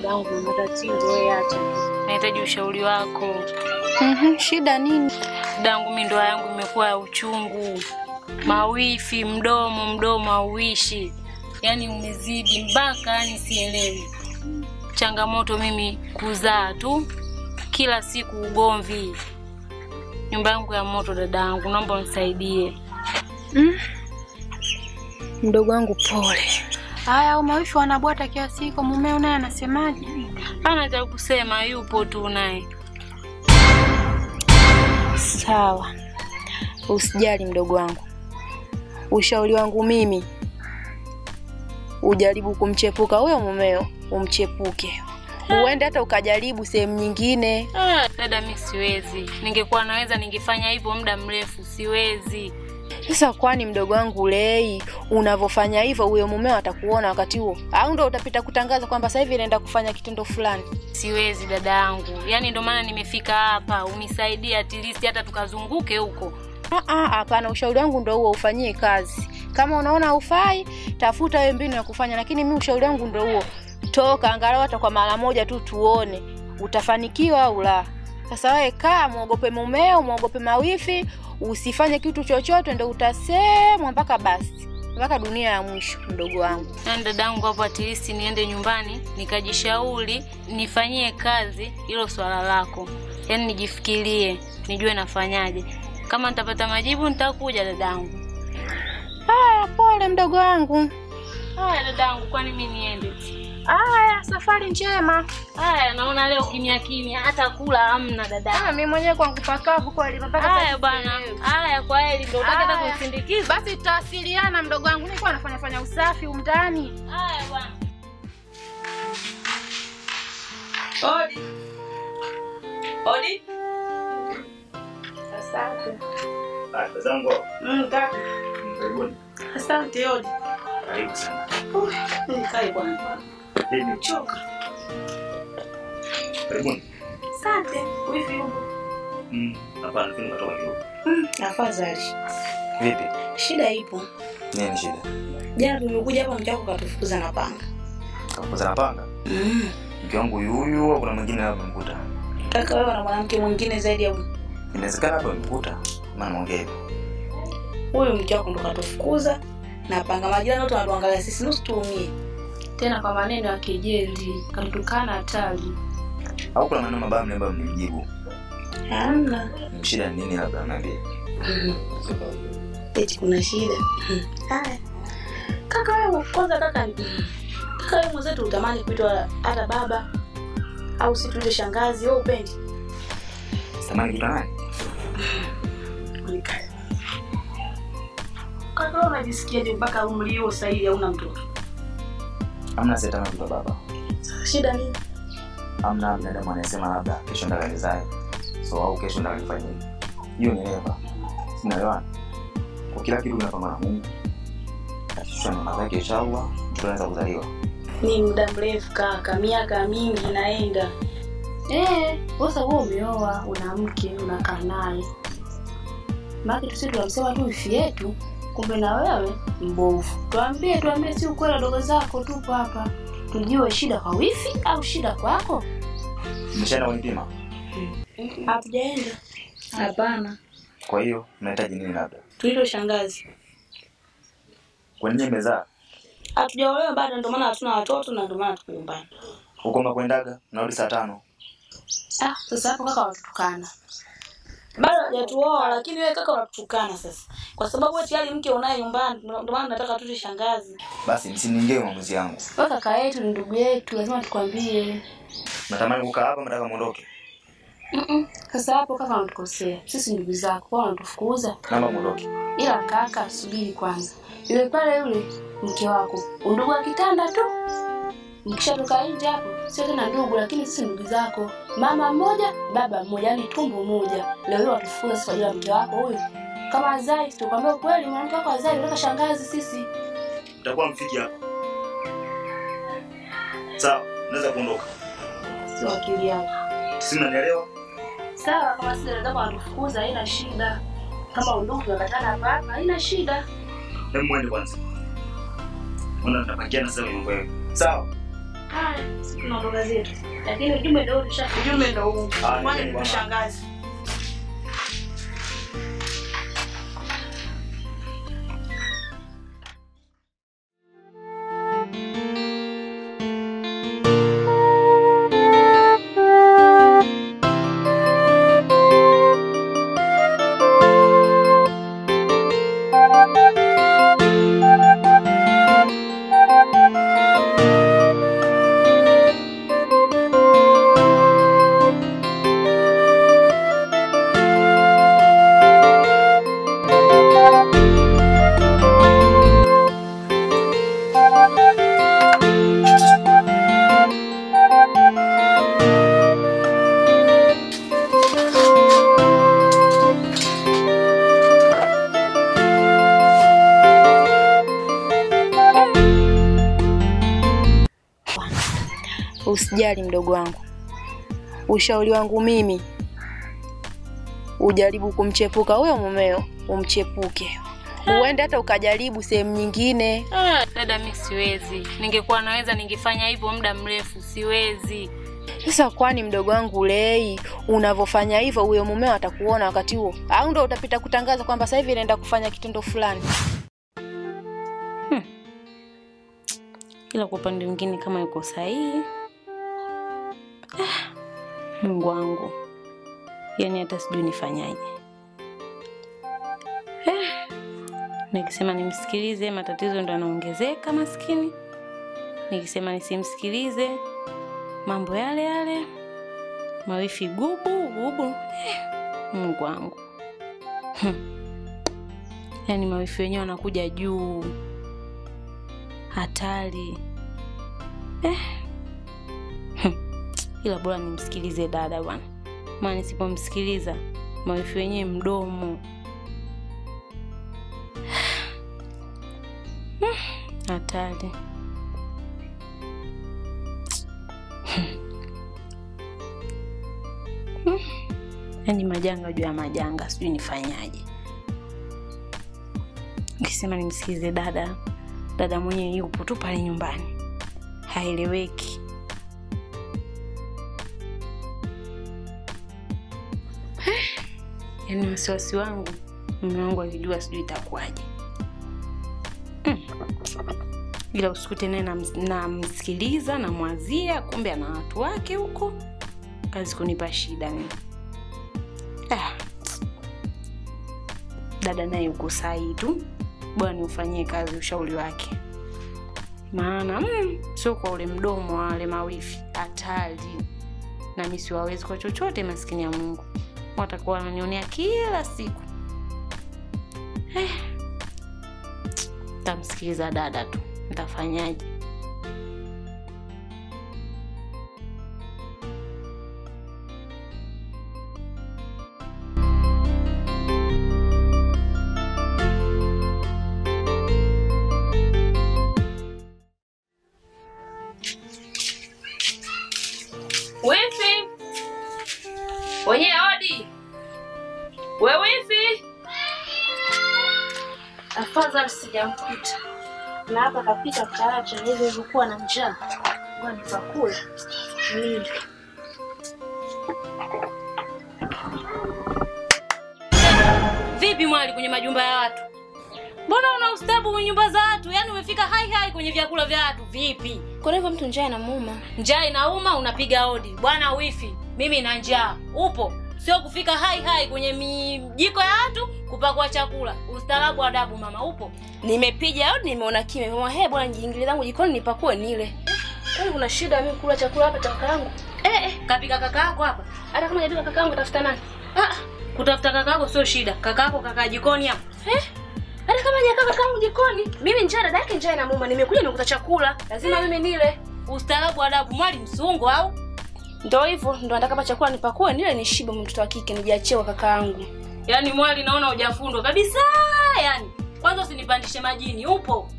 Dadangu na matatizo, wewe acha. Nahitaji ushauri wako. Shida nini? Dadangu, mimi ndoa yangu imekuwa ya uchungu. Mawifi, mdomo hauishi. Yaani umezidi mpaka yani sielewi. Changamoto mimi kuzaa tu. Kila siku ugomvi. Nyumba yangu ya moto dadangu, naomba unisaidie. Mdogo wangu pole. Haya, mawifi wanabwata kiasi hiko, mumeo naye anasemaje? Hana cha kusema, yupo tu naye. Sawa. Usijali mdogo wangu. Ushauri wangu mimi, ujaribu kumchepuka huyo mumeo, umchepuke. Uende hata ukajaribu sehemu nyingine. Dada mimi siwezi. Ningekuwa naweza ningefanya hivyo muda mrefu, siwezi. Sasa kwani mdogo wangu Lei, unavofanya hivyo huyo mumeo atakuona wakati huo? Au ndio utapita kutangaza kwamba sasa hivi naenda kufanya kitendo fulani? Siwezi dada yangu. Yaani ndio maana nimefika hapa, unisaidie at least hata tukazunguke huko. Hapana, ushauri wangu ndio huo, ufanyie kazi. Kama unaona hufai, tafuta wewe mbinu ya kufanya, lakini mimi ushauri wangu ndio huo. Toka angalau hata kwa mara moja tu tuone utafanikiwa au la. Sasa wewe kaa, muogope mumeo, muogope mawifi, usifanye kitu chochote, ndio utasemwa mpaka basi. Mpaka dunia ya mwisho mdogo wangu. Na dadangu hapo at least niende nyumbani nikajishauri, nifanyie kazi hilo swala lako. Yaani nijifikirie, nijue nafanyaje. Kama nitapata majibu nitakuja dadangu. Haya, pole mdogo wangu. Haya dadangu, kwani mimi niende? Haya, safari njema. Haya, naona leo kimya kimya, hata kula hamna dada. Mimi mwenyewe kwangu pakavu kweli mpaka. Haya bwana. Haya, kwa heri, ndio utaki hata kunisindikiza. Basi tutawasiliana mdogo wangu. Nilikuwa nafanya fanya usafi umndani. Haya bwana. Odi. Odi. Asante. Ah, zangu. Kaka. Karibuni. Asante Odi. Karibu sana. Nikae bwana. Nimechoka. Karibuni. Asante. Wifi yupo? Hapana, lakini natoka kidogo. Afadhali. Vipi? Shida ipo. Nini shida? Jana tumekuja hapa mke wako katufukuza na panga. Kafukuza na panga? Mke wangu huyu au kuna mwingine hapa mkuta? Kaka wewe na mwanamke mwingine zaidi ya huyu. Inawezekana hapa mkuta. Maana muongee hivyo. Huyu mke wako ndo katufukuza na panga. Majirani wote wanatuangalia sisi nusu tuumie. Tena kwa maneno ya kejeli, katutukana hatari. Au kuna maneno mabaya mnaomba mnijibu? Hamna. Shida nini labda niambie? Eti kuna shida. Haya. Kaka wewe kwanza kaka wewe mwenzetu utamani kuitwa hata baba au si tuite shangazi, wewe upendi? Sitamani kuitwa nani? Kaka unajisikiaje mpaka umri huo sasa hivi hauna mtoto? Hamna shetani kwa baba. Shida nini? Hamna binadamu anayesema labda kesho ndaka nizae. So au kesho ndaka nifanye hivi. Hiyo ni never. Sinaelewana. Kwa kila kitu unapanga na Mungu. Akishusha neema zake inshallah mtoto anaweza kuzaliwa. Ni muda mrefu kaka, miaka mingi inaenda. Wewe umeoa, una mke, unakaa naye. Maana sisi tunamsema tu wifi yetu, kumbe na wewe mbovu. Tuambie si ukweli dogo zako tupo hapa. Tujue shida kwa wifi au shida kwako? Mmeshaenda kunipima? Hatujaenda. Hapana. Kwa hiyo mnahitaji nini labda? Tuilo shangazi. Kwa nini mmezaa? Hatujaolewa bado, ndio maana hatuna watoto na ndio maana tuko nyumbani. Huko mnakwendaga? Narudi saa 5. Sasa hapo kaka watutukana. Bado hajatuoa lakini wewe kaka unatutukana sasa. Kwa sababu wewe tayari mke unaye nyumbani, ndio maana nataka tute shangazi. Basi msiniingie maamuzi yangu. Wewe kaka yetu ni ndugu yetu, lazima tukwambie. Natamani kukaa hapa, nataka muondoke. Sasa hapo kaka unatukosea. Sisi ndugu zako, wao wanatufukuza. Naomba muondoke. Ila kaka subiri kwanza. Yule pale yule mke wako, undugu wa kitanda tu. Mkishatoka nje hapo, sio tena ndugu lakini sisi ndugu zako. Mama mmoja, baba mmoja, yani tumbo moja. Leo leo watufukuza kwa ajili ya mke wako huyu. Kama azai, tukwambia kweli mwanamke wako azai, unataka shangazi sisi. Mtakuwa mfiki hapa. Sawa, naweza kuondoka. Sio akili yako. Sisi mnanielewa? Sawa, kama sisi ndio wanatufukuza haina shida. Kama undugu tunakatana hapa hapa haina shida. Hebu muende kwanza. Mbona tunapangiana sasa mambo yenu? Sawa. Haya, sisi tunaondoka zetu. Lakini ujumbe ndio tushafika. Ujumbe ndio huu. Kwani ni kushangaza. Usijali mdogo wangu. Ushauri wangu mimi, ujaribu kumchepuka huyo mumeo, umchepuke. Uende hata ukajaribu sehemu nyingine. Dada mimi siwezi. Ningekuwa naweza ningefanya hivyo muda mrefu, siwezi. Sasa kwani mdogo wangu Lei, unavofanya hivyo huyo mumeo atakuona wakati huo? Au ndio utapita kutangaza kwamba sasa hivi naenda kufanya kitendo fulani? Ila kwa upande mwingine kama yuko sahihi. Mungu wangu. Yaani hata sijui nifanyaje. Nikisema nimsikilize matatizo ndo yanaongezeka maskini. Nikisema nisimsikilize mambo yale yale. Mawifi gubu gubu. Mungu wangu. Yaani mawifi wenyewe wanakuja juu. Hatari. Ila bora nimsikilize dada bwana. Maana nisipomsikiliza mawifi wenyewe mdomo. Hatari. Yaani majanga juu ya majanga, sijui nifanyaje. Nikisema nimsikilize dada, dada mwenyewe yupo tu pale nyumbani. Haeleweki. Yaani wasiwasi wangu, mume wangu akijua sijui itakuwaje. Ila usikute naye namsikiliza na mwazia, kumbe ana watu wake huko. Kazi kunipa shida mimi. Dada naye yuko sahihi tu. Bwana ufanyie kazi ushauri wake. Maana sio kwa ule mdomo wale mawifi hatari. Na mimi siwawezi kwa chochote maskini ya Mungu. Watakuwa wananionea kila siku. Nitamsikiliza dada tu. Nitafanyaje? Wifi. Wenye odi. We wifi. Afadhali sijamkuta. Na hapa kapika kaacha hizo ilikuwa na njaa. Ngoja nipakule. Nile. Vipi mwali kwenye majumba ya watu? Mbona una ustabu kwenye nyumba za watu? Yaani umefika hai hai kwenye vyakula vya watu vipi? Kwa hivyo mtu njaa inamuuma. Njaa inauma unapiga hodi. Bwana wifi, mimi na njaa. Upo? Sio kufika hai hai kwenye mijiko ya watu kupakua chakula. Ustaarabu adabu mama upo? Nimepiga hodi nimeona kimya. Nimeona he bwana nijiingilie zangu jikoni nipakue nile. Kwani kuna shida mimi kula chakula hapa cha kakaangu? Kapika kakaako hapa. Hata kama hajapika kakaangu tafuta nani? Kutafuta kakaako sio shida. Kakaako kakaa jikoni hapa. Hata kama hajakaa kakaangu jikoni, mimi njaa dada yake njaa inamuuma. Nimekuja nimekuta chakula, lazima mimi nile. Ustaarabu adabu mwali msungu au? Ndio hivyo, ndio nataka hapa chakula nipakue nile nishibe mtoto wa kike nijiachie kwa kakaangu. Yaani mwali naona hujafundwa kabisa yani. Kwanza usinipandishe majini, upo?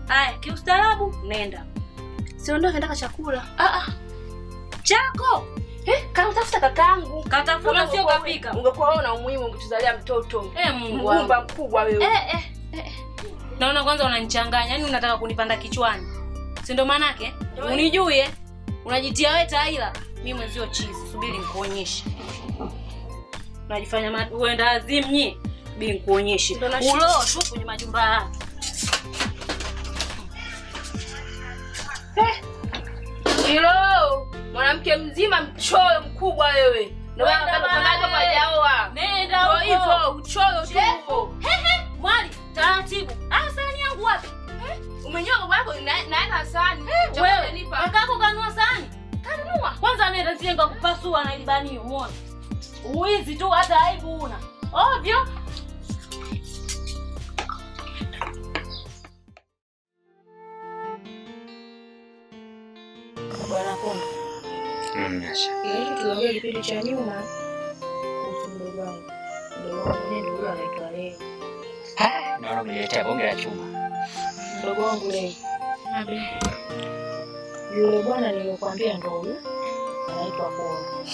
Haya, kiustaarabu nenda. Siondoke nataka chakula. Chako. Kama utafuta kakaangu. Katafuta sio kapika. Ungekuwa wewe una umuhimu ungetuzalia mtoto. Mungu wangu. Mgumba mkubwa wewe. Naona kwanza unanichanganya, yaani unataka kunipanda kichwani. Si ndo maana yake? Unijui eh? Unajitia wewe taila. Mimi mwenzio chizi, subiri nikuonyeshe. Unajifanya uenda azimu nyi. Subiri nikuonyeshe. Ulo tu kwenye majumba haya. Hilo mwanamke mzima mchoyo mkubwa wewe. Ndio maana kama hajaoa. Nenda huko. Hivyo uchoyo tu huko. Mwali taratibu. Ah, sahani yangu wapi? Umenyoa baba yako naenda sahani. Wewe nipa. Kakako kanunua sahani? Kanunua. Kwanza nenda zile kupasua na ilibani umeona. Uizi tu hata aibu una. Ovyo. Bwana Kombo. Asha. Ile tuliongea kipindi cha nyuma kuhusu mdogo wangu. Mdogo wangu mwenyewe ndio anaitwa Leo. Naona umeniletea bonge la chuma. Mdogo wangu Leo. Abe. Yule bwana niliyokuambia ndio huyo. Anaitwa Kombo.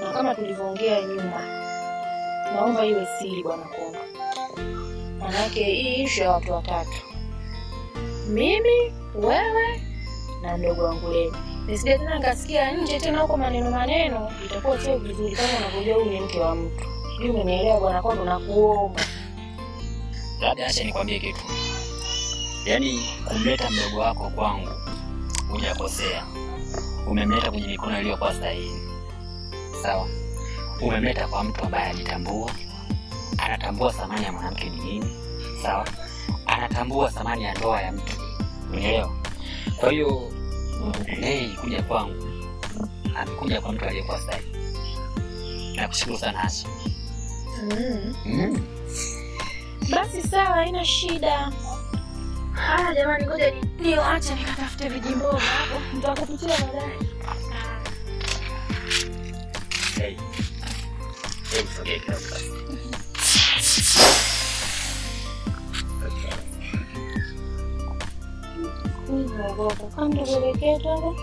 Na kama tulivyoongea nyuma, naomba iwe siri bwana Kombo. Manake hii issue ya watu watatu. Mimi, wewe na mdogo wangu Leo. Nisije tena nikasikia nje tena huko maneno maneno, itakuwa sio vizuri kama unavyojua huyu ni mke wa mtu. Sijui umenielewa bwana Kombo, nakuomba. Labda acha nikwambie kitu. Yaani kumleta mdogo wako kwangu hujakosea. Umemleta kwenye mikono iliyokuwa sahihi. Sawa. Umemleta kwa mtu ambaye anajitambua, anatambua thamani ya mwanamke ni nini. Sawa. Anatambua thamani ya ndoa ya mtu. Unaelewa? Kwa hiyo Lei kuja kwangu amekuja kwa mtu aliyekuwa sahihi. Nakushukuru sana Asha. Basi sawa, haina shida. Haya jamani, ngoja niache nikatafute vijimboga hapo. Nitakupitia baadaye. Hey. Hey, sogea kidogo basi. Naogopa. Kama ndio hapo.